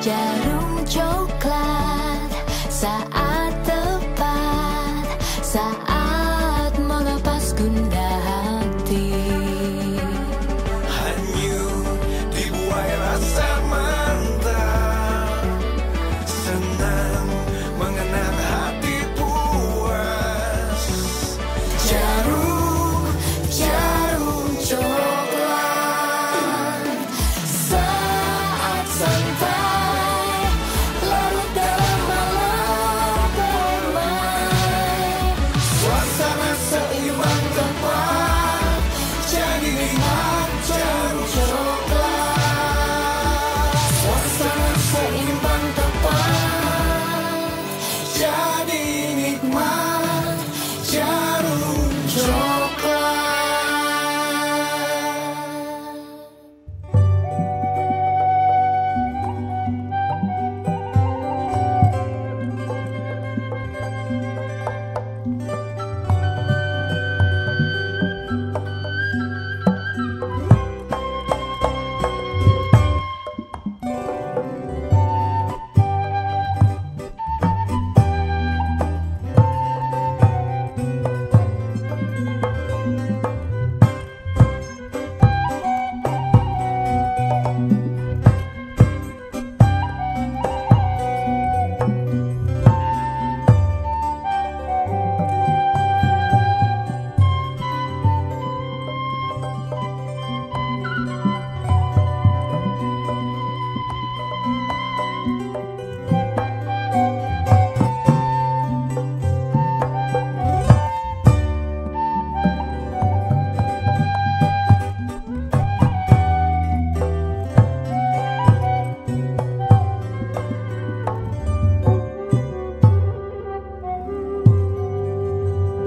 Djarum Coklat, saat tepat, saat melepas gundah hati. Hanyut dibuai rasa mantap, senang mengenang hati puas. Djarum, Djarum Coklat, saat santai larut dalam malam permai. Suasana seimbang tepat, jadi nikmat Djarum Coklat. Suasana seimbang tepat, jadi nikmat Djarum Coklat.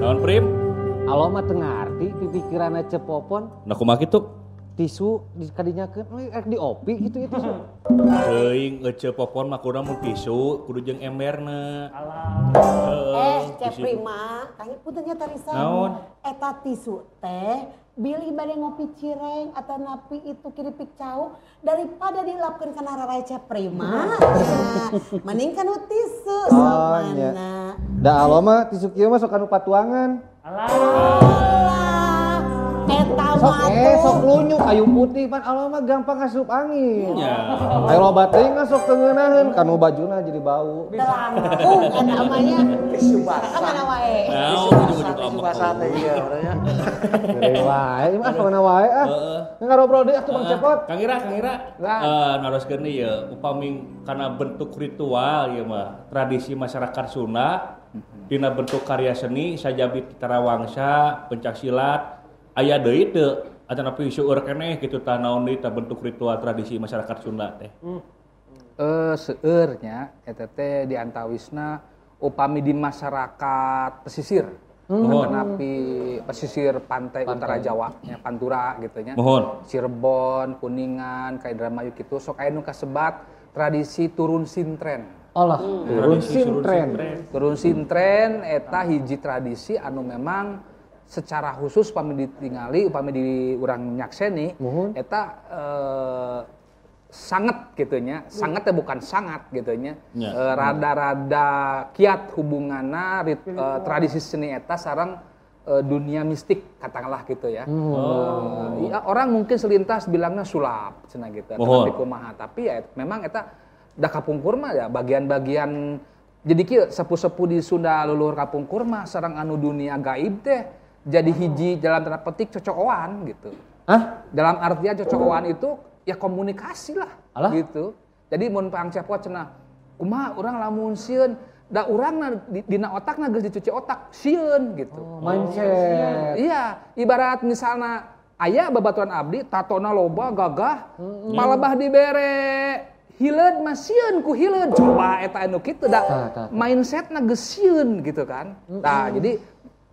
Naon Prim? Alo mah teu ngarti pipikiranna Ceu Popon. Nah kumaha kitu? Tisu dikadinyakeun we rek diopi kitu ieu tisu. Teuing Ceu Popon mah kudu mun tisu kudu jeung emberna. Eh, Ceu Prima, kange punten nya Tarisa. Naon? Eta tisu teh bilih bade ngopi cireng atau napi itu kiripik cau daripada dilapkeun kana rarai Ceu Prima. Ya, mending kanu tisu sok Oh, nya. mana. Da alo mah tisu kieu mah sok anu patuangan. Alah, eta Sok mah atuh. Sok lunyuk kayu putih pan alo mah gampang asup angin. Nya. Ayo loba teuing mah sok teu ngeunaheun kanu bajuna jadi bau. Terangkung eta mah nya. Tisu basah. Mana wae. Naon Tisu ujug-ujug tisu ambek. basah teh iya orangnya. Gede wae, mah mana wae ah. Heeh. Ngarobrol deui atuh Bang Cepot. Kang Ira, Kang Ira. Lah. Naroskeun ieu upami kana bentuk ritual ieu mah tradisi masyarakat Sunda dina bentuk karya seni sajabi tarawangsa, pencak silat, aya deui teu atanapi seueur keneh kitu tah naon deui tah bentuk ritual tradisi masyarakat Sunda teh. Seueur nya eta teh di antawisna upami di masyarakat pesisir. Mohon. Atanapi pesisir pantai utara Jawa nya Pantura gitu nya. Mohon. Cirebon, Kuningan, ka Indramayu kitu sok aya nu kasebat tradisi turun sintren. Alah, turun Tradisi turun sintren. Turun sintren eta hiji tradisi anu memang secara khusus upami ditingali upami di urang nyakseni Muhun. eta sangat gitu nya, sangat teh bukan sangat gitu nya. Nya. Rada-rada kiat hubunganna tradisi seni eta sareng dunia mistik katakanlah gitu ya. Ya, orang mungkin selintas bilangnya sulap cenah gitu, Mohon. tapi kumaha, tapi ya memang eta da kapungkur mah ya bagian-bagian jadi kieu sepuh-sepuh di Sunda leluhur kapungkur mah sareng anu dunia gaib teh jadi hiji dalam tanda petik cocokan gitu. Hah? Dalam artian cocokan itu ya komunikasi lah. Alah. Gitu. Jadi mun Pang Cepot cenah kumaha urang lamun sieun da urangna dina otakna geus dicuci otak sieun gitu. Oh, mindset. Iya, ibarat misalna aya babaturan abdi tatona loba gagah palebah dibere hileud mah sieun ku hileud coba eta anu kitu da Tah, tah, tah. mindsetna geus sieun gitu kan. Nah, jadi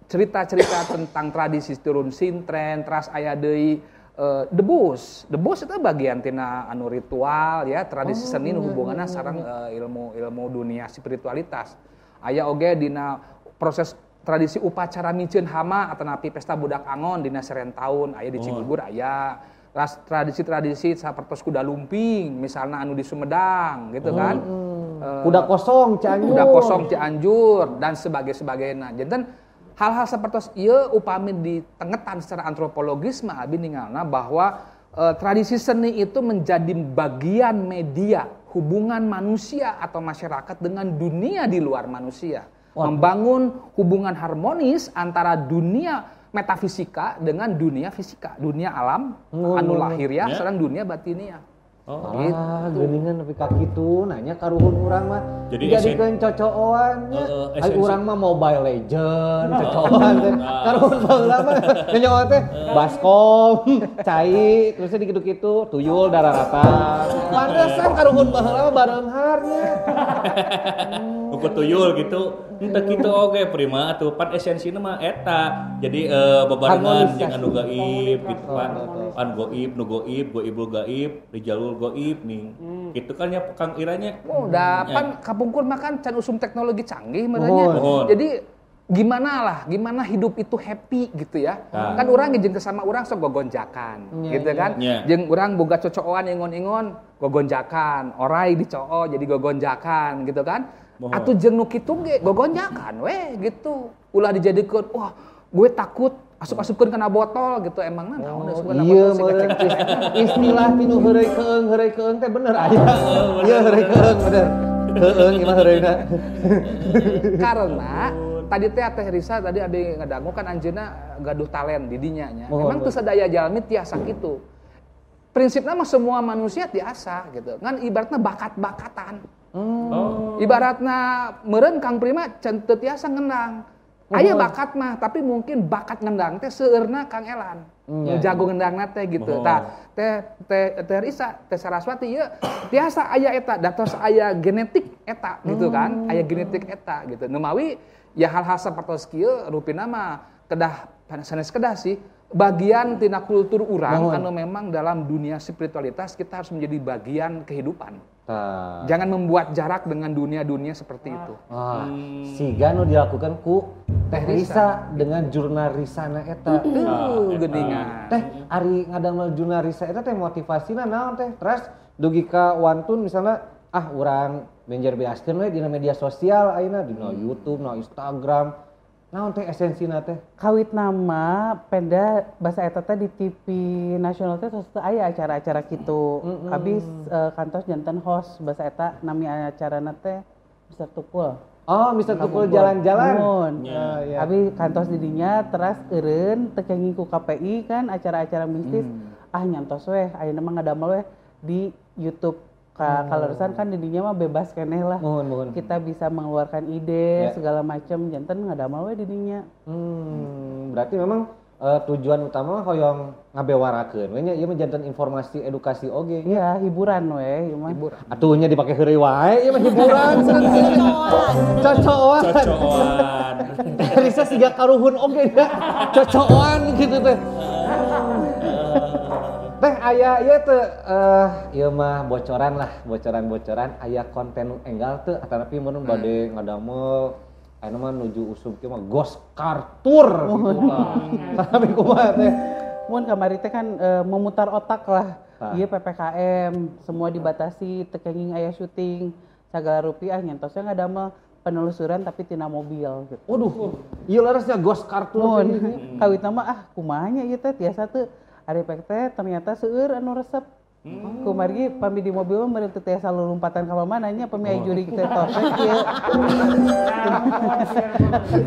cerita-cerita tentang tradisi turun sintren teras aya deui debus. Debus itu bagian tina anu ritual ya, tradisi seni nu hubunganna sareng ilmu-ilmu dunia spiritualitas. Aya oge dina proses tradisi upacara miceun hama atanapi pesta budak angon dina seren taun aya di Cigugur aya. Tradisi-tradisi sapertos kuda lumping misalnya anu di Sumedang gitu kan. Kuda kosong Cianjur. Kuda kosong Cianjur dan sebagainya. Janten hal-hal sapertos ieu upami ditengetan secara antropologis mah abi ningalna bahwa tradisi seni itu menjadi bagian media hubungan manusia atau masyarakat dengan dunia di luar manusia. Wah. Membangun hubungan harmonis antara dunia metafisika dengan dunia fisika, dunia alam anu lahiriah sareng dunia batiniah. Oh, gitu. Geuningan nepi ka kitu nanya karuhun urang mah. Dijadikeun cocoan nya. Ai urang mah Mobile Legend cocoan teh. Karuhun baheula mah nyawa teh baskom, cai, terus di kitu-kitu tuyul dararata. Pantesan karuhun baheula mah bareunghar nya. Ukur tuyul gitu. Henteu kitu oge prima atuh pan esensina mah eta. Jadi bebarengan jeung anu gaib gitu pan. Pan goib, nu goib, goibul gaib, rijalul goib nih. Gitu kan ya Kang Iranya. Oh, da pan kapungkur mah kan can usum teknologi canggih merenya. Jadi gimana hidup itu happy gitu ya. Kan urang jeung sama urang sok gogonjakan gitu kan. Jeung urang boga cocoan ingon-ingon gogonjakan, orai dicoo jadi gogonjakan gitu kan. Atuh jeung nu kitu ge gogonjakan weh gitu. Ulah dijadikeun wah gue takut asup-asupkeun kana botol gitu emangna naon asup kana botol sih istilah tinu heureuy keung teh bener aya. Ieu heureuy keung bener. Keung gimana heureuyna. Karena tadi teh Risa tadi abi ngadangu kan anjeunna gaduh talen di dinya nya. Emang teu sadaya jalmi tiasa kitu. Prinsipna mah semua manusia tiasa gitu. Ngan ibaratna bakat-bakatan. Ibaratna meureun Kang Prima can teu tiasa ngendang. Aya bakat mah, tapi mungkin bakat ngendang teh seueurna Kang Elan. Jago ngendangna teh gitu. Tah, teh teh Risa, teh Saraswati ieu tiasa aya eta, datos aya genetik eta gitu kan. Aya genetik eta gitu. Nu mawi ya hal-hal sapertos kieu rupina mah kedah sanes kedah sih bagian tina kultur urang anu memang dalam dunia spiritualitas kita harus menjadi bagian kehidupan. Jangan membuat jarak dengan dunia-dunia seperti itu. Siga nu dilakukan ku Teh Risa dengan jurnal Risana eta. Geuningan. Teh ari ngadamel jurnal Risa eta teh motivasina naon teh? Terus dugi ka wantun misalnya urang benjer beaskeun we dina media sosial ayeuna dina YouTube, na Instagram. Naon teh esensina teh? Kawit nama penda bahasa eta teh di TV nasional teh tos teu aya acara-acara kitu. Habis kantos janten host bahasa eta nami acarana teh Mister Tukul. Oh, Mister Tukul jalan-jalan. Abi kantos di dinya teras eureun teu kenging ku KPI kan acara-acara mistis. Nyantos weh ayeuna mah ngadamel weh di YouTube. Kaleresan kan didinya mah bebas keneh lah. Mohon. Kita bisa mengeluarkan ide segala macam janten ngadamel we didinya. Berarti memang tujuan utama hoyong ngabewarakeun we nya ieu mah janten informasi edukasi oge. Iya, hiburan we ieu mah. Hiburan. Atuh nya dipake heureuy wae ieu mah hiburan. Cocoan. Cocoan. Risa siga karuhun oge nya. Cocoan gitu teh. Teh aya ieu teh ieu mah bocoran lah, bocoran-bocoran aya konten enggal teu atanapi mun bade ngadamel ayeuna mah nuju usum kieu mah ghost car tour gitu lah. Tapi kumaha teh? Mun kamari teh kan memutar otak lah. Ieu PPKM semua dibatasi, teu kenging aya syuting sagala rupiah nyantosna ngadamel penelusuran tapi tina mobil gitu. Waduh, ieu leresnya ghost car tour. Kawitna mah kumaha nya ieu teh tiasa teu ari pek teh ternyata seueur anu resep. Kumargi pami di mobil mah meureun teu tiasa lulumpatan ka mana nya pami aya jurig teh tos we kieu.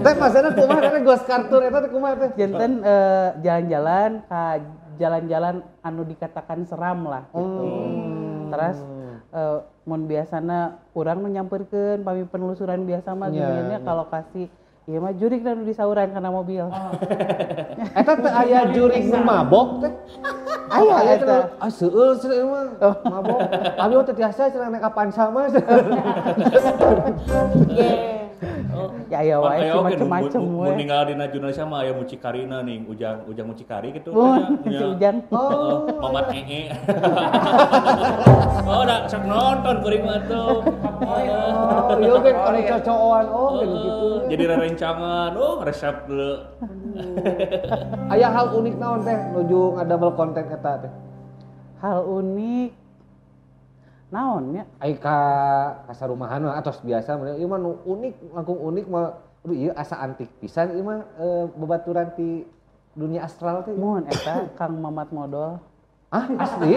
Teh masana kumaha teh ghost car tour eta teh kumaha teh? Janten jalan-jalan ka jalan-jalan anu dikatakan seram lah gitu. Terus mun biasana urang nu nyamperkeun pami penelusuran biasa mah geuningan ka lokasi. Ieu mah jurig nu disauran kana mobil. Eta teh aya jurig nu mabok teh. Aya eta. Seueul cenah mah mabok. Abi mah teu tiasa cenah naik Avanza mah. Ya aya wae sih macem-macem we. Mun ninggal dina jurnalis mah aya mucikarina nih, ujang mucikari gitu. Si Ujang. Mamat ee. Oh, da sok nonton kuring mah tuh. Oh, ieu ge anu cocoan oge gitu. Jadi rerencangan, resep deui. Aya hal unik naon teh nuju ngadamel konten eta teh? Hal unik naon nya? Ai ka kasarumahan mah atos biasa ieu mah nu unik langkung unik mah aduh ieu asa antik pisan ieu mah babaturan ti dunia astral teh. Mun eta Kang Mamat Modol. Ah, asli?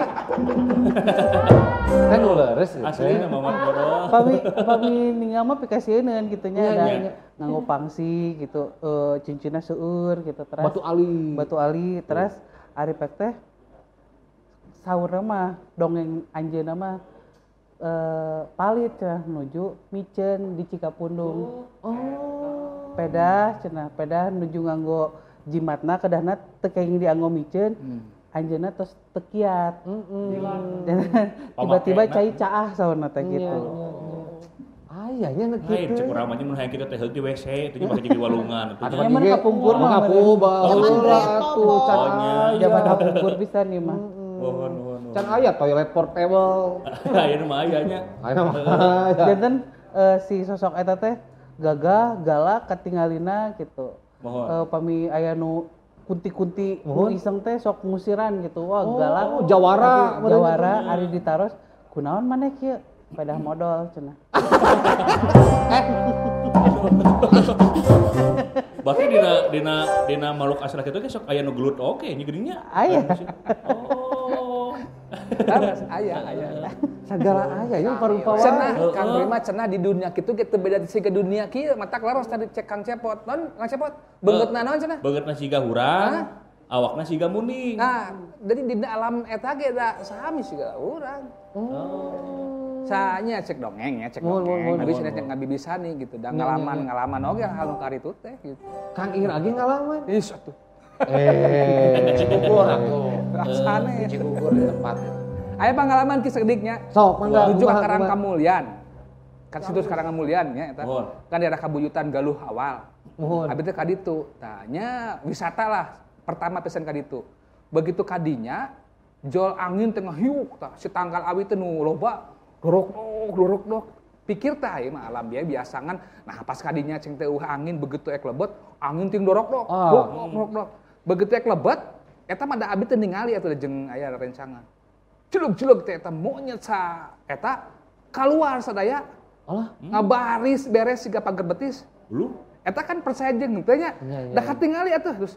Kan nu leres gitu. Asli Mamat Modol. Pami ninggal mah pikasieun kitu nya ada nganggo pangsi gitu, cincinna seueur gitu teras. Batu ali. Batu ali teras ari pek teh saurna mah dongeng anjeunna mah palit cenah nuju miceun di Cikapundung. Oh. Pedah cenah, pedah nuju nganggo jimatna kedahna teu kenging dianggo miceun. Anjeunna tos teu kiat. Tiba-tiba cai caah saurna teh gitu. Aya nya nu Lain kitu. cek urang mah mun hayang kitu teh heug di WC itu nya make jadi walungan atuh. Nya mun kapungkur mah baheula atuh can aya. Zaman kapungkur pisan ieu mah. Mohon mohon. Can aya toilet portable. Aya mah aya nya. Aya mah aya. Janten si sosok eta teh gagah, galak katingalina gitu. Mohon. Pami aya nu kunti-kunti nu iseng teh sok ngusiran gitu. Wah, galak. Oh, jawara. Jawara ari ditaros kunaon maneh kieu? Pedah modol cenah. Berarti dina makhluk astral kitu ge sok aya nu gelut oke nya geuning nya. Aya. Oh. Aya aya. Sagala aya nya parupa wae. Cenah Kang Prima cenah di dunia kitu ge teu beda siga dunia kieu matak laros tadi cek Kang Cepot. Non Kang Cepot beungeutna naon cenah? Beungeutna siga hurang, awakna siga munding. Nah, jadi dina alam eta ge da sami siga urang. Oh. Sanya cek dongeng ya, cek dongeng. Tapi cenah cek ngabibisani gitu. Da ngalaman oge hal nu karitu teh gitu. Kang Ira ge ngalaman. Ih atuh. Cikukur atuh. Rasane Cikukur di tempat. Aya pengalaman ki sediknya. Sok mangga. Nuju ka Karang Kamulyan. Ka situs Karang Kamulyan nya eta. Kan daerah Kabuyutan Galuh awal. Muhun. Abi teh ka ditu. Tah nya wisata lah pertama pisan ka ditu. Begitu kadinya jol angin tengah hiuk tah si tangkal awi teh nu loba dorok dok. Pikir tah ieu mah alam bieu biasa ngan. Nah pas kadinya cing teh eueuh angin begitu ek lebet, angin ting dorok dok. Dorok dok. Begitu ek lebet, eta mah da abi teh ningali atuh jeung aya rencangan. Celug-celug teh eta monyet sa eta kaluar sadaya. Alah, ngabaris beres siga pager betis. Lu eta kan percaya jeung teh nya. Da katingali atuh terus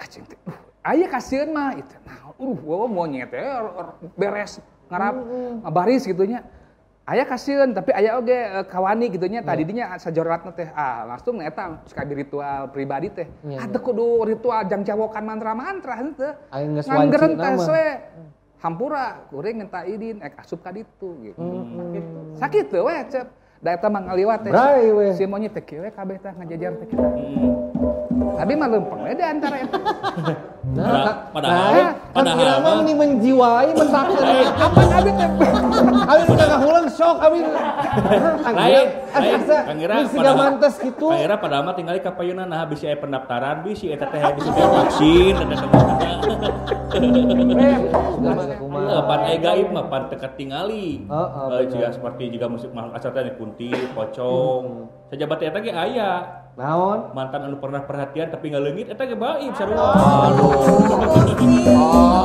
ah cing teh. Aya kasieun mah itu. Nah, monyet teh beres ngarap ngabaris gitu nya. Aya kasieun tapi aya oge kawani gitu nya tadi dinya sajoratna teh ah langsung eta sekali ritual pribadi teh. Ah teu kudu ritual jang cawokan mantra-mantra henteu. Ngan gerentas we. Hampura kuring minta idin ek asup ka ditu gitu. Sakitu we cep. Da eta mah ngaliwat teh. Si monyet teh kieu we kabeh tah ngajajar teh kita. Abi mah leumpeng we di antara eta. Nah, padahal mah meni menjiwai mentakeun. Kapan abi teh? Abi nu ngahulang sok abi. Lain, Kang Ira siga mantes kitu. Kang Ira padahal mah tingali ka payuna nah bisi aya pendaftaran bisi eta teh bisi vaksin dan sebagainya. Pan aya gaib mah pan teu katingali. Jika seperti juga musik makhluk asal teh kunti, pocong. Sajabat eta ge aya. Naon? Mantan anu pernah perhatian tapi ngaleungit eta ge baib sarua.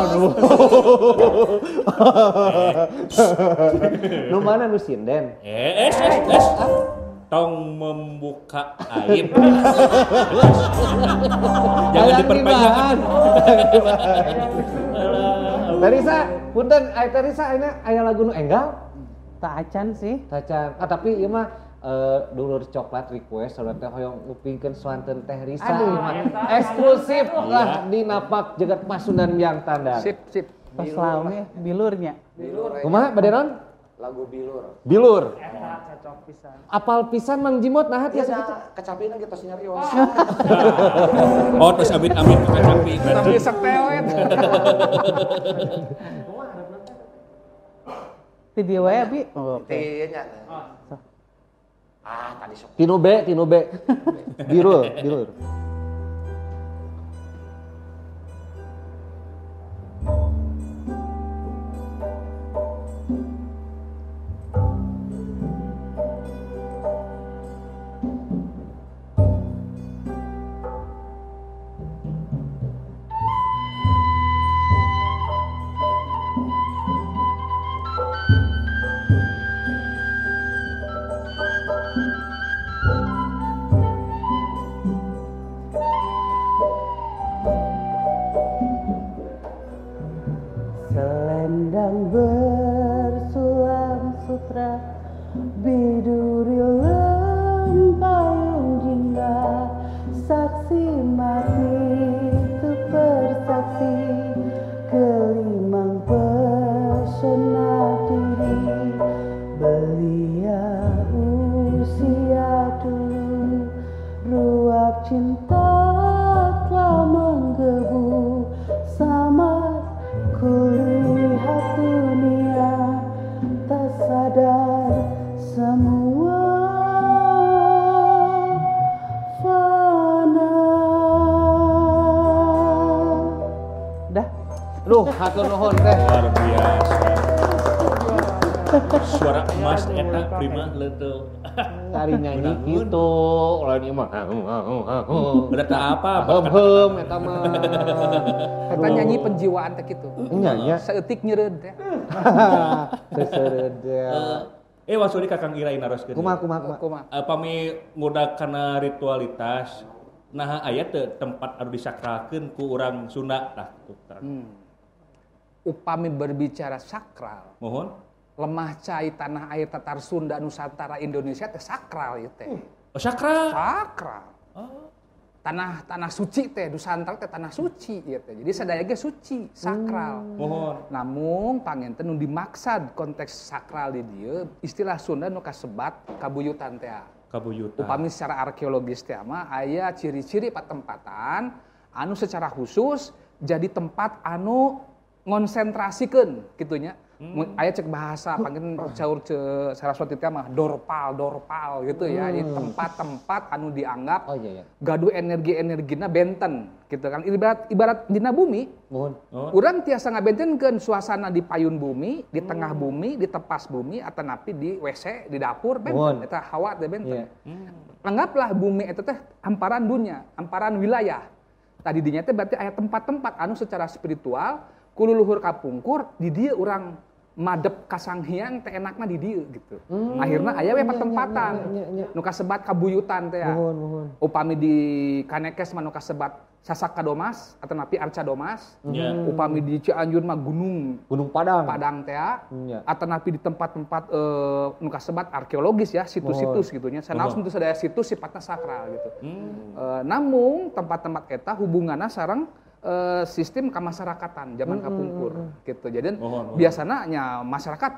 Aduh. Nu mana nu sinden? Es. Tong membuka aib. Jangan diperpanjang. Terisa, punten, aya Terisa aya lagu nu enggal? Tak acan sih. Tacan. Ah tapi ieu mah dulur coklat request saudara teh hoyong ngupingkeun swanten Teh Risa. Eksklusif lah di napak jagat Pasundan Biang Tandang. Sip, sip. Tos lawe bilurnya. Bilur. Kumaha bade naon? Lagu Bilur. Bilur. Eta cocok pisan. Apal pisan Mang Jimot nah tiasa kitu. Kecapina ge tos nyarios. Oh, tos amit-amit kecapi. Tapi setel eta. Ti dieu wae abi. Oh, oke. Ti nya. Ah, tadi sok. Tinu B, Tinu B. Birul, bilur. Bersulam sutra biduri lempayung jingga saksi mati itu bersaksi kelimang pesona diri belia usia dulu ruap cinta telah menggebu samar kulihat dunia tak sadar semua fana. Dah. Duh, hatur nuhun teh. Luar biasa. Suara emas eta prima leuteung. Tari nyanyi gitu, lain ieu mah. Udah tak apa, Hem eta mah. Eta nyanyi penjiwaan teh kitu. Nya nya. Saeutik nyeureud teh. Seseureud teh. Wasuri Kakang Ira naroskeun. Kumaha kumaha kumaha. Pami ngudag kana ritualitas, naha aya teu tempat anu disakralkeun ku urang Sunda tah kitu. Upami berbicara sakral. Mohon. Lemah cai tanah air Tatar Sunda Nusantara Indonesia teh sakral ieu teh. Oh, sakral. Sakral. Oh. Tanah tanah suci teh Nusantara teh tanah suci ieu teh. Jadi sadaya ge suci, sakral. Mohon. Namung panginten nu dimaksad konteks sakral di dieu istilah Sunda nu kasebat kabuyutan teh. Kabuyutan. Upami secara arkeologis teh mah aya ciri-ciri patempatan anu secara khusus jadi tempat anu ngonsentrasikeun kitu nya. Aya cek bahasa panggil caur Saraswati teh mah dorpal dorpal gitu ya. Jadi tempat-tempat anu dianggap oh, iya, iya. Gaduh energi-energina benten gitu kan. Ibarat dina bumi. Mohon. Urang tiasa ngabentenkeun suasana di payun bumi, di tengah bumi, di tepas bumi atanapi di WC, di dapur benten eta hawa teh benten. Yeah. Anggaplah bumi eta teh hamparan dunia, hamparan wilayah. Tadi dinya teh berarti aya tempat-tempat anu secara spiritual ku leluhur kapungkur di dieu urang madep kasanghyang teh enakna di dieu gitu. Akhirna aya we patempatan. Nu kasebat kabuyutan teh ya. Muhun. Upami di Kanekes mah nu kasebat Sasak Kadomas atanapi Arca Domas. Upami di Cianjur mah Gunung Padang. Padang teh ya. Atanapi di tempat-tempat nu kasebat arkeologis ya, situs-situs gitu nya. Sanaos nu sadaya situs sifatna sakral gitu. Namun tempat-tempat eta hubunganna sareng sistem kemasyarakatan zaman kapungkur gitu. Jadi biasanya nya masyarakat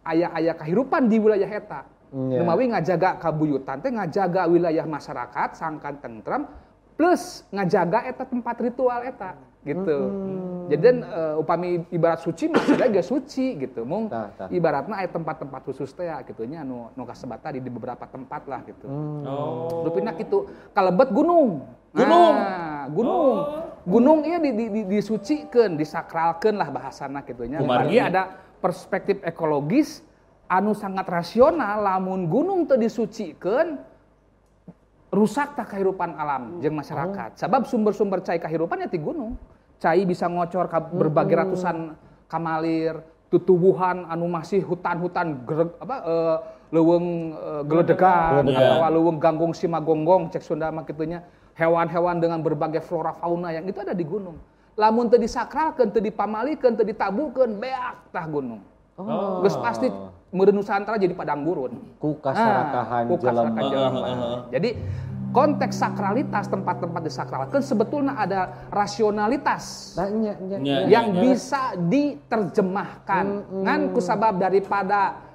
aya-aya kehidupan di wilayah eta. Numawi ngajaga kabuyutan teh ngajaga wilayah masyarakat sangkan tentrem plus ngajaga eta tempat ritual eta gitu. Jadi upami ibarat suci mah sadaya ge suci gitu. Mung ibaratna aya tempat-tempat khusus teh ya gitu nya anu nu kasebat tadi di beberapa tempat lah gitu. Rupina kitu kalebet gunung. Gunung. Nah, gunung. Oh. Gunung ieu disucikeun, disakralkeun lah bahasana kitu nya. Margi ada perspektif ekologis anu sangat rasional lamun gunung teu disucikeun rusak tah kehidupan alam jeung masyarakat. Sabab sumber-sumber cai kahirupan nya ti gunung. Cai bisa ngocor ka berbagai ratusan kamalir, tutubuhan anu masih hutan-hutan leuweung geledegan atawa leuweung ganggung simagonggong cek Sunda mah kitu nya. Hewan-hewan dengan berbagai flora fauna yang itu ada di gunung. Lamun teu disakralkeun, teu dipamalikeun, teu ditabukeun, beak tah gunung. Geus pasti meureun Nusantara jadi padang gurun. Ku kasarakahan jelema. Jadi konteks sakralitas tempat-tempat disakralkeun sebetulnya ada rasionalitas yang bisa diterjemahkan. Ngan kusabab daripada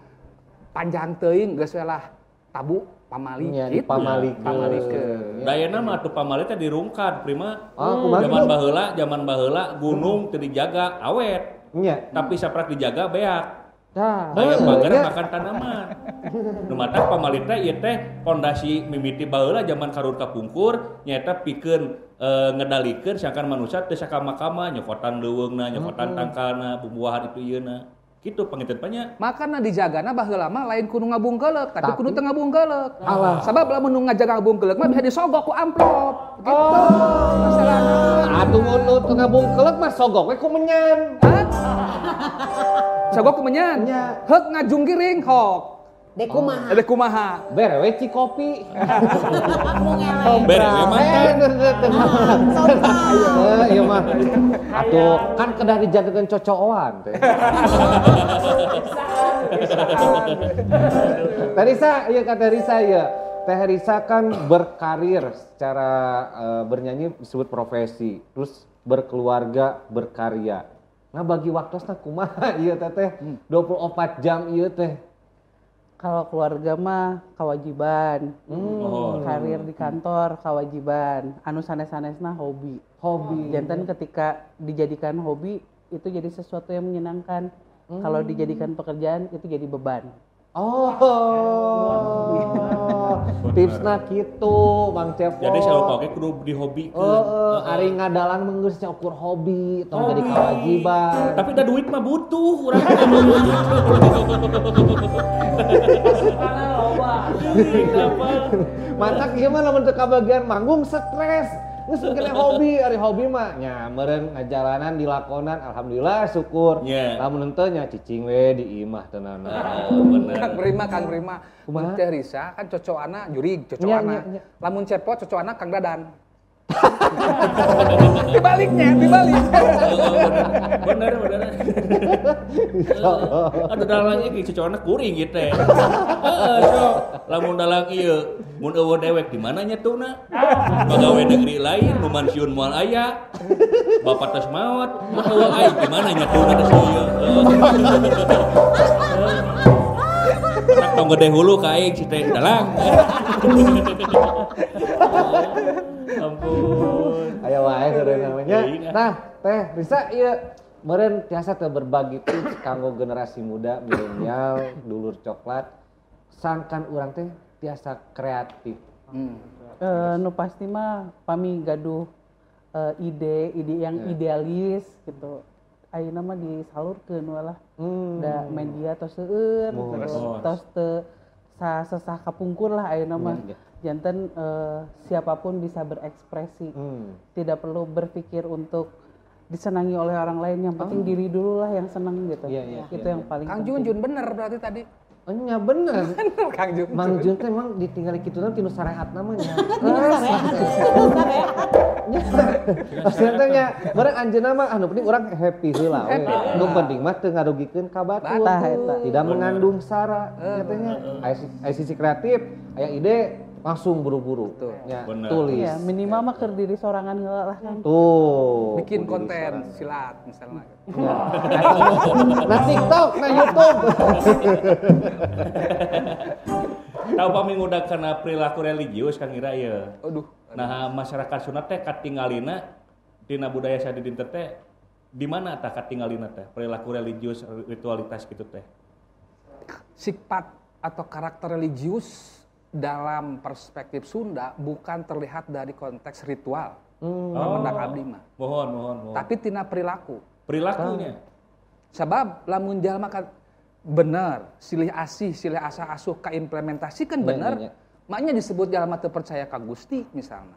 panjang teuing geus we lah tabu pamali gitu. Pamalikeun. Dayana mah atuh pamali teh dirungkad prima. Zaman baheula gunung teu dijaga awet. Tapi saprak dijaga beak. Aya pagar makan tanaman. Nu matak pamali teh ieu teh pondasi mimiti baheula zaman karur kapungkur nyaeta pikeun ngedalikeun sangkan manusia teu sakama-kama nyokotan leuweungna, nyokotan tangkalna, bumbuahan itu ieuna. Gitu panginten banyak. Makana dijagana baheula mah lain kudu ngabungkeleuk, tapi kudu teu ngabungkeleuk. Sabab lamun nu ngajaga ngabungkeleuk mah bisa disogok ku amplop. Gitu. Masalahna. Atuh mun nu teu ngabungkeleuk mah sogok we ku menyan. Sogok ku menyan. Heuk ngajungkiring hok. Dek kumaha. Dek kumaha. Bere we cikopi. Bere we mantan. Iya mah. Atuh kan kedah dijadikan cocokan teh. Teh Risa, iya kata Risa ya. Teh Risa kan berkarir secara bernyanyi disebut profesi, terus berkeluarga, berkarya. Nah bagi waktosna kumaha ieu teteh 24 jam ieu teh. Kalau keluarga mah kewajiban, karir di kantor kewajiban, anu sanes-sanesna hobi. Hobi. Jantan ketika dijadikan hobi itu jadi sesuatu yang menyenangkan. Kalau dijadikan pekerjaan itu jadi beban. Oh, tipsna kitu Bang Cepot. Jadi selalu oke kudu dihobikeun. Heeh, ari ngadalang mah geus ukur hobi, tong jadi kewajiban. Tapi da duit mah butuh urang. Mantak ieu mah lamun teu kabagian manggung stres. Geus kena hobi, ari hobi mah nya meureun ngajalanan dilakonan alhamdulillah syukur. Lamun henteu nya cicing we di imah teu naon. Bener. Kang Prima. Kumaha Teh Risa kan cocoana jurig, cocoana. Lamun Cepot cocoana Kang Dadan. Dibaliknya, dibalik. Bener. Aduh dalang iki cocoana kuring ieu teh. Heeh, sok. Lamun dalang ieu, mun eueuh dewek di mana nyetuna? Pagawe negeri lain, nu mansiun moal aya. Bapak tos maot, mun eueuh aing di mana nyetuna teh ieu. Tak tong gede hulu ka aing si teh dalang. Ampun. Aya wae seureun namanya. Nah, Teh Risa ieu meureun tiasa teu berbagi tips kanggo generasi muda milenial, dulur coklat sangkan urang teh tiasa kreatif. Nu pasti mah pami gaduh ide yang idealis gitu. Ayeuna mah disalurkeun walah. Da media tos seueur, tos teu sesah kapungkur lah ayeuna mah. Janten siapapun bisa berekspresi, tidak perlu berpikir untuk disenangi oleh orang lain. Yang penting diri dulu lah yang senang gitu. Itu yang paling Kang penting. Junjun bener berarti tadi. Oh nya bener. Bener Kang Junjun. Mang Jun teh emang ditinggali kitu teh tinu sarehat namanya. Tinu sarehat. Maksudnya teh nya bareng anjeunna mah anu penting urang happy heula we. Nu penting mah teu ngarugikeun ka batur. Tidak mengandung sara nya teh nya. Aya sisi kreatif, aya ide langsung buru-buru. Ya, tulis. Iya, minimal mah keur diri sorangan heula lah kan. Tuh. Bikin konten silat misalnya. Ya. Nah TikTok, nah YouTube. Tahu pami ngudag kana perilaku religius Kang Ira ieu. Aduh. Nah, masyarakat Sunda teh katingalina dina budaya sadidinten teh di mana tah katingalina teh perilaku religius ritualitas gitu teh? Sifat atau karakter religius dalam perspektif Sunda bukan terlihat dari konteks ritual. Mendak abdi mah. Mohon. Tapi tina perilaku. Perilakunya. Sebab lamun jalma kan bener, silih asih, silih asah asuh kaimplementasikan bener. Maknya disebut jalma teu percaya ka Gusti misalnya.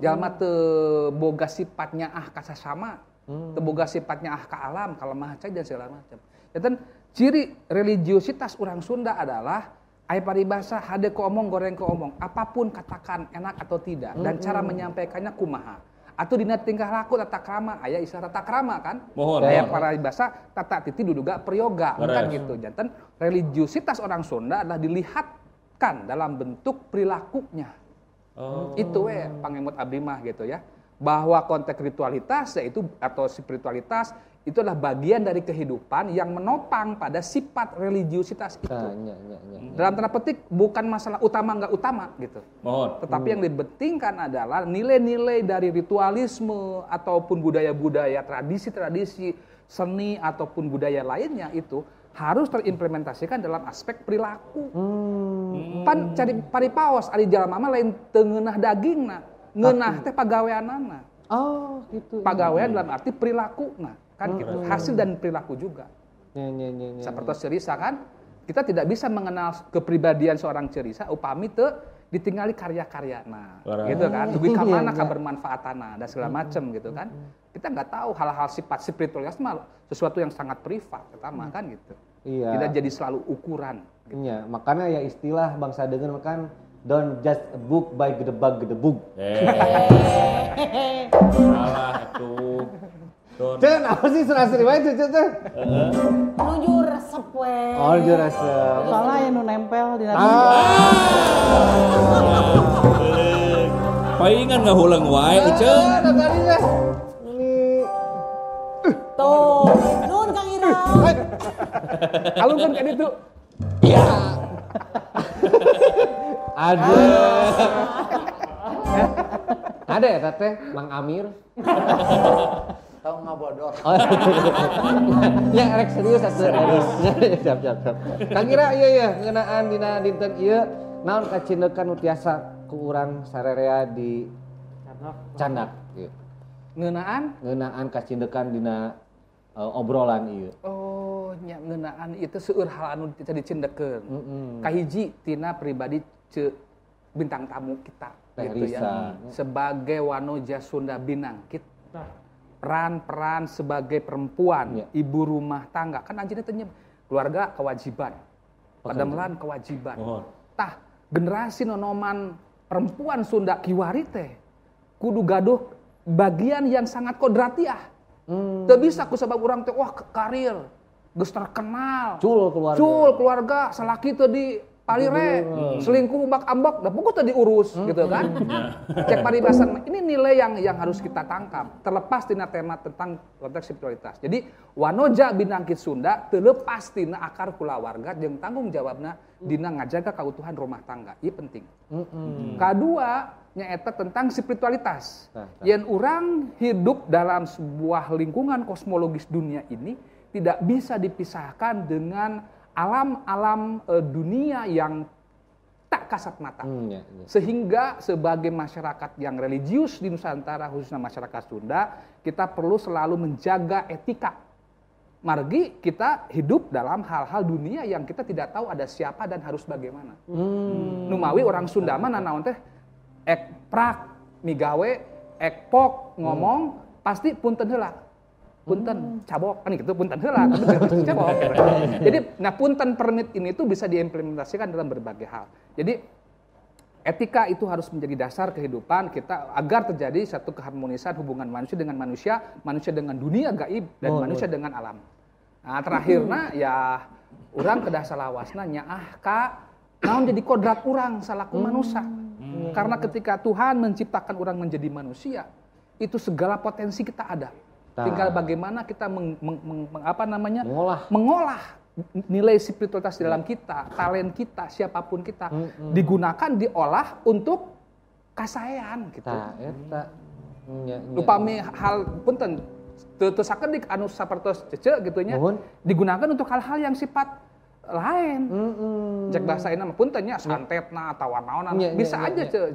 Jalma teu boga sifatnya ah ka sasama, teu boga sifatnya ah ka alam, ka lemah cai dan segala macam. Jadi ciri religiusitas orang Sunda adalah aya paribasa hade ku omong goreng ku omong, apapun katakan enak atau tidak dan cara menyampaikannya kumaha. Atau dina tingkah laku tata krama, aya istilah tata krama kan? Mohon. Aya paribasa tata titi duduga priyoga kan gitu. Janten religiusitas orang Sunda adalah dilihatkan dalam bentuk perilakunya. Itu we pangemut abdi mah gitu ya. Bahwa konteks ritualitas yaitu atau spiritualitas itu adalah bagian dari kehidupan yang menopang pada sifat religiusitas itu. Dalam tanda petik bukan masalah utama nggak utama gitu. Mohon. Tetapi yang dipentingkan adalah nilai-nilai dari ritualisme ataupun budaya-budaya, tradisi-tradisi, seni ataupun budaya lainnya itu harus terimplementasikan dalam aspek perilaku. Pan cari paripaos ari jalma mah lain teu ngeunah dagingna, ngeunah teh pagaweanana. Oh, gitu. Pagawean dalam arti perilaku nah. Kan gitu, hasil dan perilaku juga. Seperti Cerisa kan, kita tidak bisa mengenal kepribadian seorang Cerisa upami teu ditinggali karya-karya nah, gitu kan. Dugi ka mana kabermanfaatana dan segala macam gitu kan. Kita nggak tahu hal-hal sifat spiritualitas mah sesuatu yang sangat privat pertama kan gitu. Iya. Tidak jadi selalu ukuran. Gitu. Iya, makanya ya istilah bangsa dengan kan don't judge a book by gedebag-gedebug. Salah itu. Cen, apa sih serasa wae cucu teh? Nuju resep we. Oh, nuju resep. Soalnya aya nu nempel di Palingan ngahuleng wae Ece. Tadi teh. Ini tuh, nun Kang Ira. Alungkeun ka ditu. Iya. Ada. Ada ya teteh, Mang Amir. Tahu nggak bodoh. Oh, ya rek serius atuh. Siap siap siap. Kang Ira ieu ya ngeunaan dina dinten ieu naon kacindekan nu tiasa ku urang sarerea di Candak ieu. Ngeunaan? Ngeunaan kacindekan dina obrolan ieu. Oh, nya ngeunaan itu seueur hal anu teu dicindekeun. Kahiji tina pribadi bintang tamu kita Teh gitu Risa. Ya. Sebagai wanoja Sunda binangkit. Peran-peran sebagai perempuan, ya. Ibu rumah tangga, kan anjeunna teh keluarga kewajiban, padamelan kewajiban. Oh. Tah, generasi nonoman perempuan Sunda kiwari teh kudu gaduh bagian yang sangat kodratiah. Teu bisa ku sabab urang teh wah karir, geus terkenal. Cul keluarga, salaki teh di palire, selingkuh ambak-ambak, dah pokok tadi diurus gitu kan. Cek paribasan ini nilai yang harus kita tangkap, terlepas tina tema tentang konteks spiritualitas. Jadi wanoja binangkit Sunda terlepas tina akar kulawarga jeung tanggung jawabna dina ngajaga kautuhan rumah tangga. Ieu penting. Kadua nyaeta tentang spiritualitas. Yen urang hidup dalam sebuah lingkungan kosmologis dunia ini tidak bisa dipisahkan dengan alam-alam dunia yang tak kasat mata. Ya. Sehingga sebagai masyarakat yang religius di Nusantara, khususnya masyarakat Sunda, kita perlu selalu menjaga etika. Margi kita hidup dalam hal-hal dunia yang kita tidak tahu ada siapa dan harus bagaimana. Numawi orang Sunda mah nanaon teh ek prak migawe, ek pok ngomong pasti punten heula. Punten cabok kan gitu, punten heula tapi cabok. Jadi nah punten permit ini tuh bisa diimplementasikan dalam berbagai hal. Jadi etika itu harus menjadi dasar kehidupan kita agar terjadi satu keharmonisan hubungan manusia dengan manusia, manusia dengan dunia gaib dan manusia dengan alam. Nah, terakhirna ya urang kedah salawasna nyaah ka naon jadi kodrat urang salaku manusia. Karena ketika Tuhan menciptakan orang menjadi manusia, itu segala potensi kita ada. Tinggal bagaimana kita mengolah nilai spiritualitas di dalam kita, talent kita, siapapun kita, digunakan, diolah untuk kasaean gitu. Upami hal punten teu sakedik anu sapertos cece gitu nya, digunakan untuk hal-hal yang sifat lain. Cek bahasa ini mah punten nya santetna atawa naonan bisa aja ce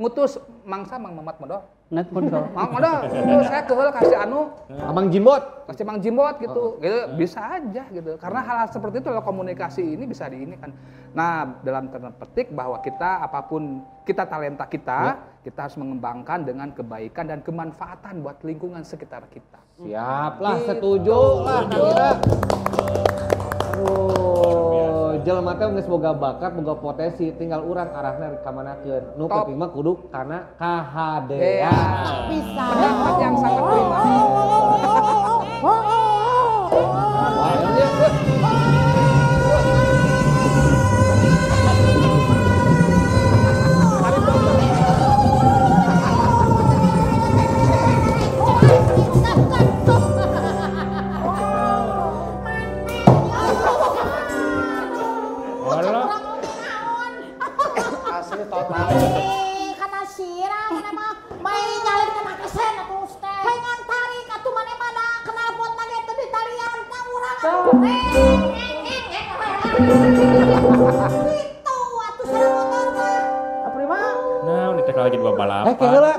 ngutus mangsa Mang Mamat Modol. Net modol. Mang Modol, saya keheul kasih anu Amang Jimbot, kasih Mang Jimbot gitu. Gitu bisa aja gitu. Karena hal-hal seperti itu dalam komunikasi ini bisa diinikan. Nah, dalam tanda petik bahwa kita apapun kita talenta kita, kita harus mengembangkan dengan kebaikan dan kemanfaatan buat lingkungan sekitar kita. Siap lah, setuju lah Kang Ira. Aduh, jelema teh geus boga bakat, boga potensi, tinggal urang arahna ka manakeun. Nu penting mah kudu kana kahadean. Bisa. Pendapat yang sangat pribadi. Kata sirah mana mah main nyalin kena kesen atuh teh. Pengen tarik atuh mana mana knalpot lagi teu ditalian ka urang atuh. Gitu atuh sareng motor mah. Aprima. Nah, ini teh lagi dua balapan. Eh, heula.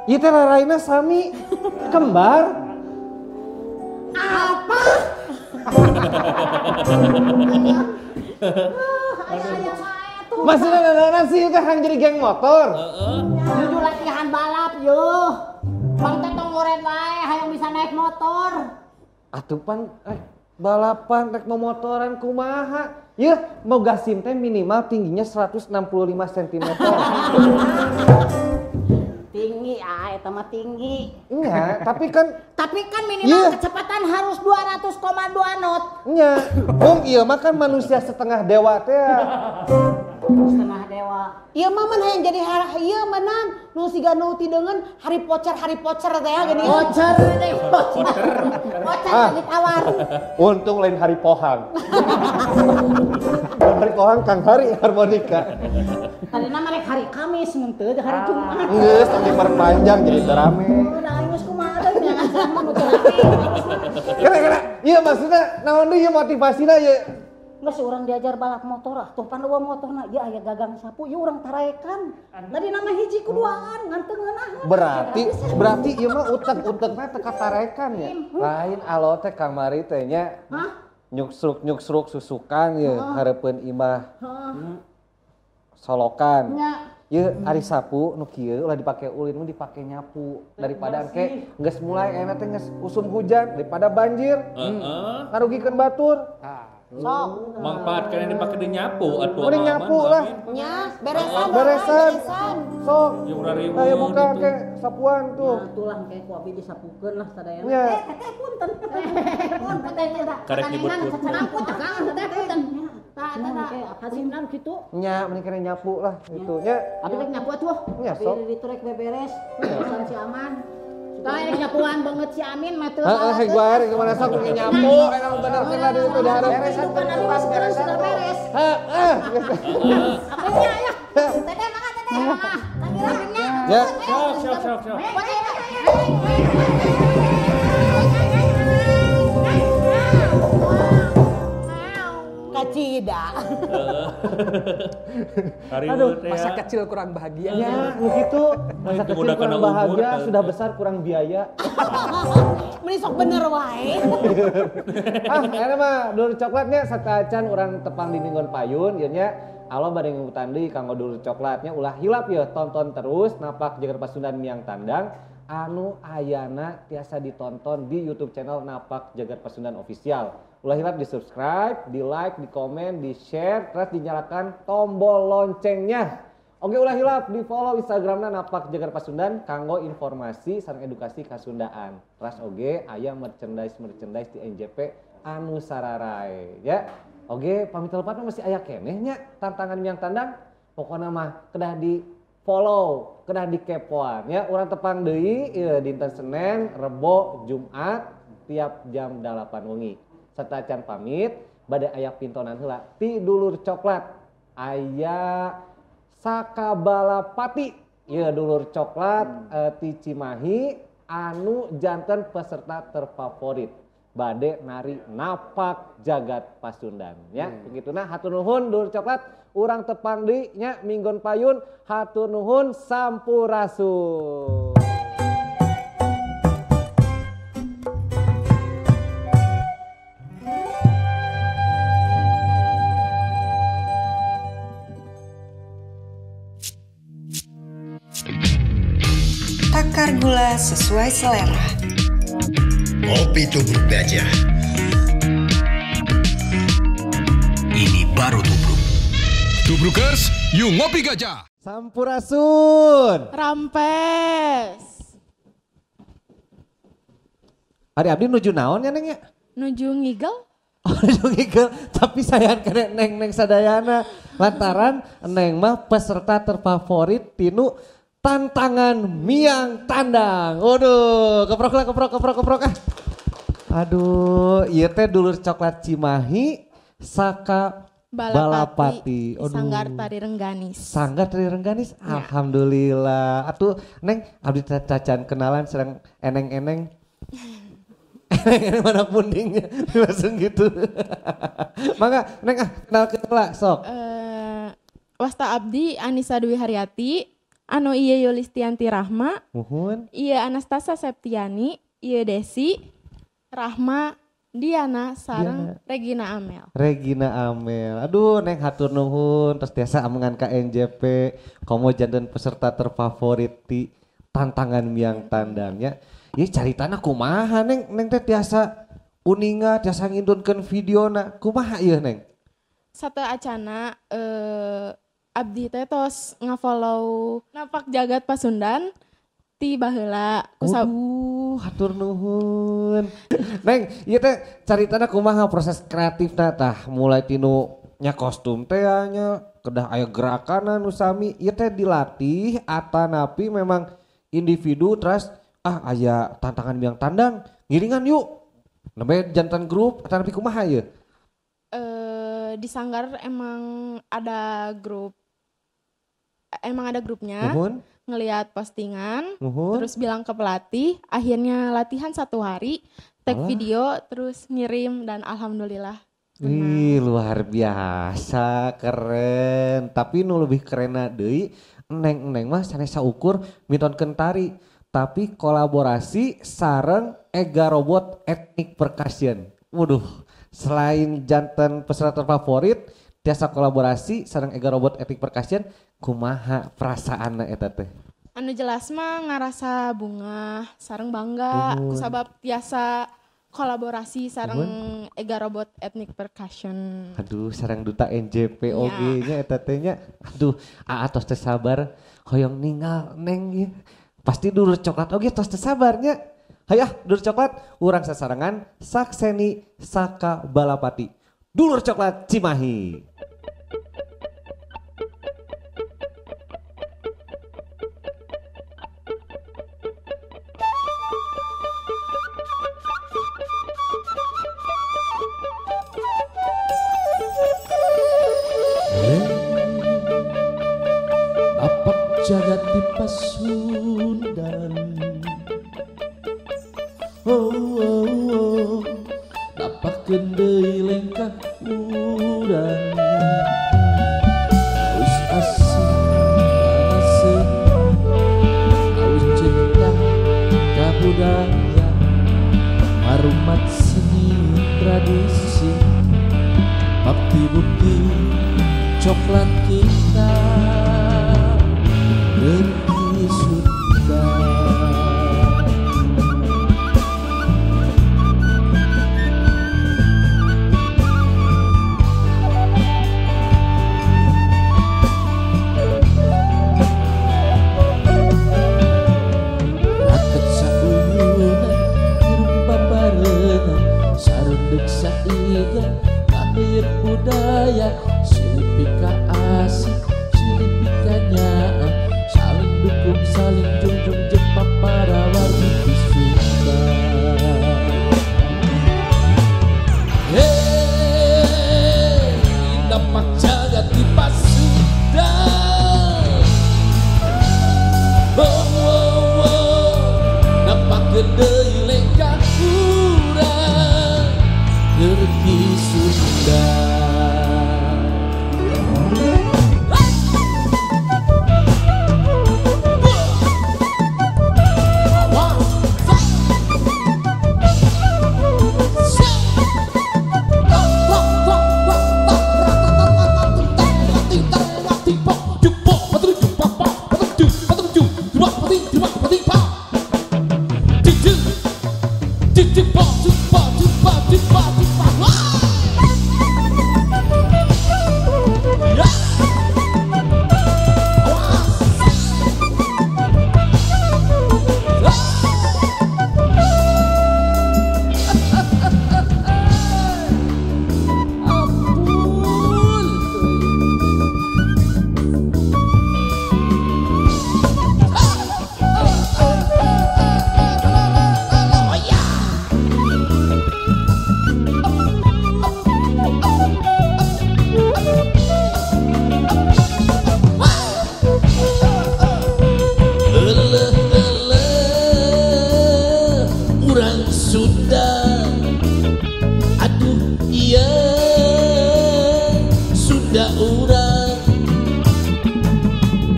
Ieu teh raraina sami kembar. Apa? Maksudnya nananan sih itu kan jadi geng motor. Jujur latihan balap yo. Bang teh tong ngoren wae hayang bisa naik motor. Atuh pan Balapan rek momotoran kumaha? Yeuh, moga SIM teh minimal tingginya 165 cm. Tinggi ah eta mah tinggi. Iya, tapi kan minimal kecepatan harus 200,2 knot. Nya, bung ieu mah kan manusia setengah dewa teh. Setengah dewa. Ieu mah mun hayang jadi ieu menang nu siga nu ti deungeun Harry Potter teh geuning. Pocher teh. Pocher ditawar. Untung lain Hari Pohang. Hari Pohang Kang Hari harmonika. Tadina mah rek hari Kamis mun teu hari Jumat. Geus tong diperpanjang jadi rame. Udah geus kumaha deui nya mun teu rame. Kena. Ieu maksudna naon deui ieu motivasina ieu? Geus urang diajar balap motor ah, tuh pan eueuh motorna ieu aya gagang sapu, ieu urang taraekan. Tadi nama hiji kuduaan ngan teu ngeunaheun. Berarti ieu mah utek-utekna teu katarekan ya. Lain alo teh kamari teh nya. Hah? Nyuksruk-nyuksruk susukan ye hareupeun imah. Solokan. Ieu ari sapu nu kieu ulah dipake ulin mun dipake nyapu daripada engke geus mulai ayeuna teh geus usum hujan daripada banjir. Heeh. Ngarugikeun batur. Sok. Manfaatkan yang dipake di nyapu atuh. Mending nyapu lah. Nya, beresan. Sok. Ayo buka ke sapuan tuh. Nah, tulah kayak ku abi disapukeun lah sadayana. Teteh punten. Punten teh. Karek nyebut punten. Teteh punten. Tah eta hasilna kitu. Nya, mending kena nyapu lah gitu nya. Abi rek nyapu atuh. Nya sok. Abi rek beberes. Urusan si Aman. Tah rek nyapuan banget si Amin mah teu. Heeh, hek wae rek mana sok nyapu, enak bener lah di itu diharap. Beresan beres. Heeh. Apa nya ya? Teteh mangga teteh. Tanggirannya. Ya. Sok. Kacida. Aduh, masa kecil kurang bahagia. Ya, begitu. Masa kecil kurang bahagia, sudah besar kurang biaya. Meni sok bener wae. Ah, ayeuna mah dulur coklatnya sateuacan urang tepang di Minggon Payun ieu nya. Alo bade ngungutan deui kanggo dulur coklatnya ulah hilap ya tonton terus Napak Jagat Pasundan Miang Tandang anu ayana tiasa ditonton di YouTube channel Napak Jagat Pasundan Official. Ulah hilap di subscribe, di like, di komen, di share, terus dinyalakan tombol loncengnya. Oke ulah hilap di follow Instagramna Napak Jagat Pasundan kanggo informasi sareng edukasi kasundaan. Terus oge aya merchandise di NJP anu sararai ya. Oge pamit lepat mah masih aya keneh nya tantangan Miang Tandang. Pokona mah kedah di follow, kedah dikepoan ya. Urang tepang deui ieu dinten Senin, Rebo, Jumat tiap jam 8 wengi. Sateuacan pamit, bade aya pintonan heula ti dulur coklat. Aya Sakabalapati, ieu dulur coklat ti Cimahi anu janten peserta terfavorit. Bade nari Napak Jagat Pasundan ya. Begituna hatur nuhun dulur coklat, urang tepang deui nya Minggon Payun, hatur nuhun sampurasun. Takar gula sesuai selera. Kopi tubruk gajah. Ini baru tubruk. Tubrukers, yuk ngopi gajah. Sampurasun. Rampes. Ari abdi nuju naon ya Neng ya? Nuju ngigel. Oh, nuju ngigel, tapi sayang kena Neng-neng sadayana. Lantaran Neng mah peserta terfavorit tinu tantangan Miang Tandang. Waduh, keprok ah. Aduh, ieu teh dulur coklat Cimahi Saka Balapati. Aduh. Sanggar Tari Rengganis. Sanggar Tari Rengganis. Ya. Alhamdulillah. Atuh Neng abdi cacan kenalan sareng eneng-eneng. Eneng-eneng mana pundingnya langsung gitu. Mangga Neng ah kenal lah sok. Wasta abdi Anissa Dwi Haryati. Anu ieu Yulistianti Rahma, muhun. Ieu Anastasa Septiani, ieu Desi, Rahma, Diana, sareng Diana. Regina Amel. Regina Amel. Aduh Neng hatur nuhun terus tiasa amengan ka NJP, komo janten peserta terfavorit ti tantangan Miang Tandangnya. Ieu caritana kumaha Neng? Neng teh tiasa Uninga tiasa ngindunkeun videona. Kumaha ieu Neng? Satu acana abdi teh tos ngafollow Napak Jagat Pasundan ti baheula. Aduh, hatur nuhun. Neng, ieu teh caritana kumaha proses kreatifna tah mulai tinu nya kostum teh nya kedah aya gerakanna nu sami ieu teh dilatih atanapi memang individu terus aya tantangan biang tandang ngiringan yuk nembe jantan grup atanapi kumaha ieu? Di sanggar emang ada grup, emang ada grupnya. Nuhun. Ngelihat postingan, Nuhun. Terus bilang ke pelatih, akhirnya latihan 1 hari, tag video, terus ngirim dan alhamdulillah. Wih, luar biasa, keren. Tapi nu lebih kerenna deui, neng-neng mah sanes saukur mintonkeun tari, tapi kolaborasi sareng Ega Robot Ethnic Percussion. Waduh, selain jantan peserta favorit, tiasa kolaborasi sareng Ega Robot Ethnic Percussion, kumaha perasaanna eta teh? Anu jelas mah ngarasa bunga, sareng bangga, kusabab tiasa kolaborasi sareng Ega Robot Ethnic Percussion. Aduh, sareng duta NJP oge nya eta teh nya. Aduh, aa tos teu sabar hoyong ningal Neng ieu. Pasti dulur coklat oge tos teu sabar nya. Hayah, dulur coklat urang sasarengan Sakseni Saka Balapati. Dulur coklat Cimahi. Napak jagat di Pasundan. Oh, oh, oh. Napak deui lengkah urang. Aus asih asih, aus cinta ka budaya, marumat seni tradisi, bakti-bukti coklat kita Rezeki Sunda. Raket sauyunan hirup babarengan sarunduk saiga kaheuyeut budaya silih pika asih silih pika nyaah saling dukung saling junjung jeung papara wargi di Sunda. Hey, napak jagat di Pasundan. Oh, oh, oh, napak deui lengkah urang Rezeki Sunda.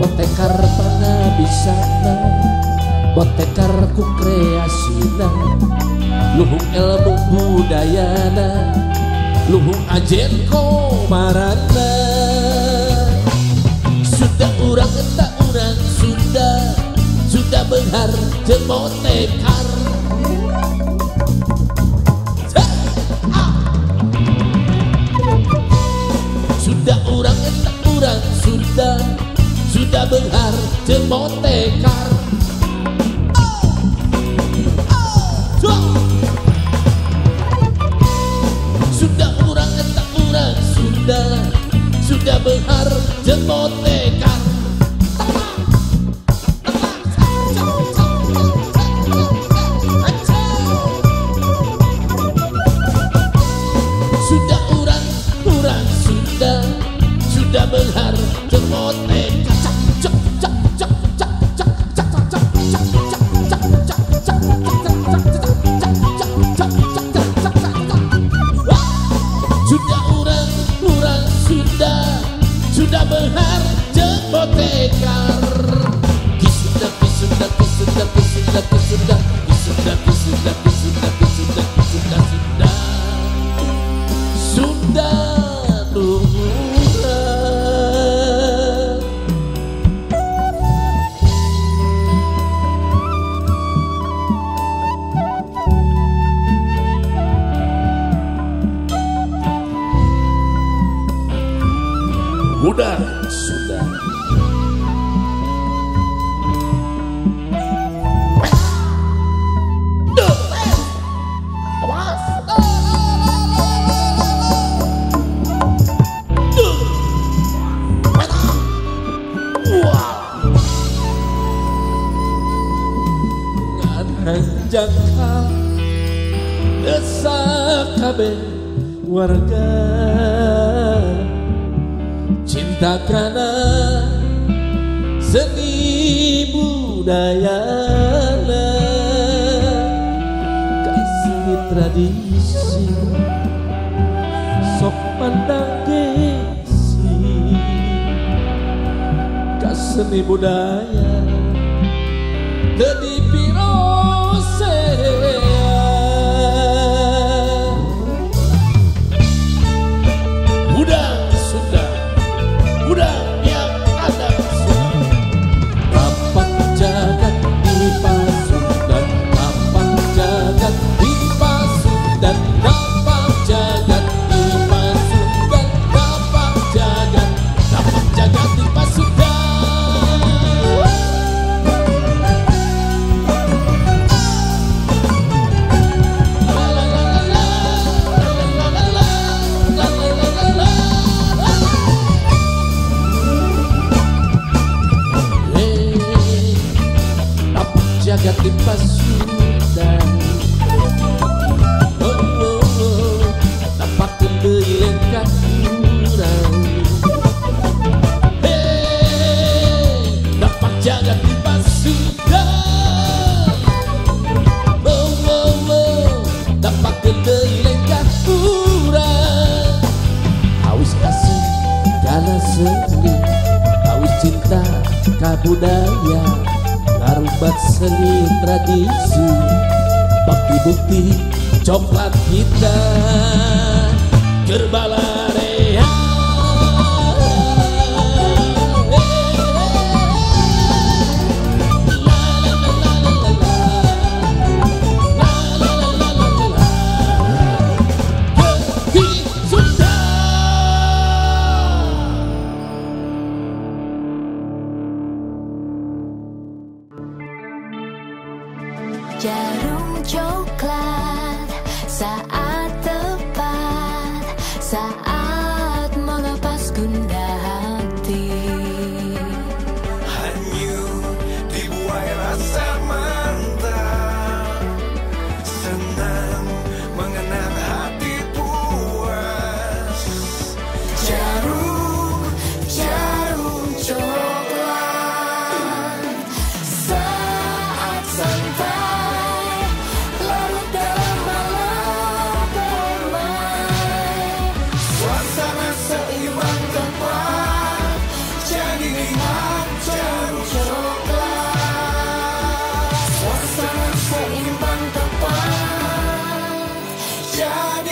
Botekar panabisana, botekar ku kreasina, luhung ilmu budayana, luhung ajen komarana. Sudah urang eta urang Sunda, sudah benghar jeung botekar. Sudah benghar jeung motekar. Sudah urang eta urang Sunda, sudah benghar jeung motekar. Sudah urang Sunda, sudah benghar jeung motekar. Cak cak cak cak cak cak cak cak cak cak cak cak cak cak cak cak cak cak. Sudah urang Sunda, sudah benghar jeung motekar. Ki Sunda, ki Sunda, ki Sunda, ki Sunda, ki Sunda, ki Sunda, ki Sunda, ki Sunda, ki Sunda, ki Sunda, Sunda. Sunda nuhun. Udah, sudah. Jangka desa kabeh warga cinta kana seni budayana, kasih tradisi sok pandang gengsi, kaseni budaya teu dipirosea. Udah sudah, udah yang ada sudah. Tapak jagat di Pasundan, tapak jagat di Pasundan, tapak jagat di Pasundan, tapak jagat di Pasundan. La la la la la la la la la la la. Tapak jagat di Pasundan, oh oh oh, tapak deui lengkah urang. Hey, tapak jagat di Pasundan, oh oh oh, tapak deui lengkah urang. Awis kasih kana seni, awis cinta ka budaya, ngarubat seni tradisi, bakti bukti coklat kita kerbalarea. Sunda. Jarum coklat saat tepat, saat melepas gundah hati. Hanyut dibuai rasa mantap, senang mengenang hati puas. Jarum, jarum coklat saat santai, larut dalam malam permai. Suasana seimbang tepat, jadi nikmat jarum coklat. Suasana seimbang tepat, jadi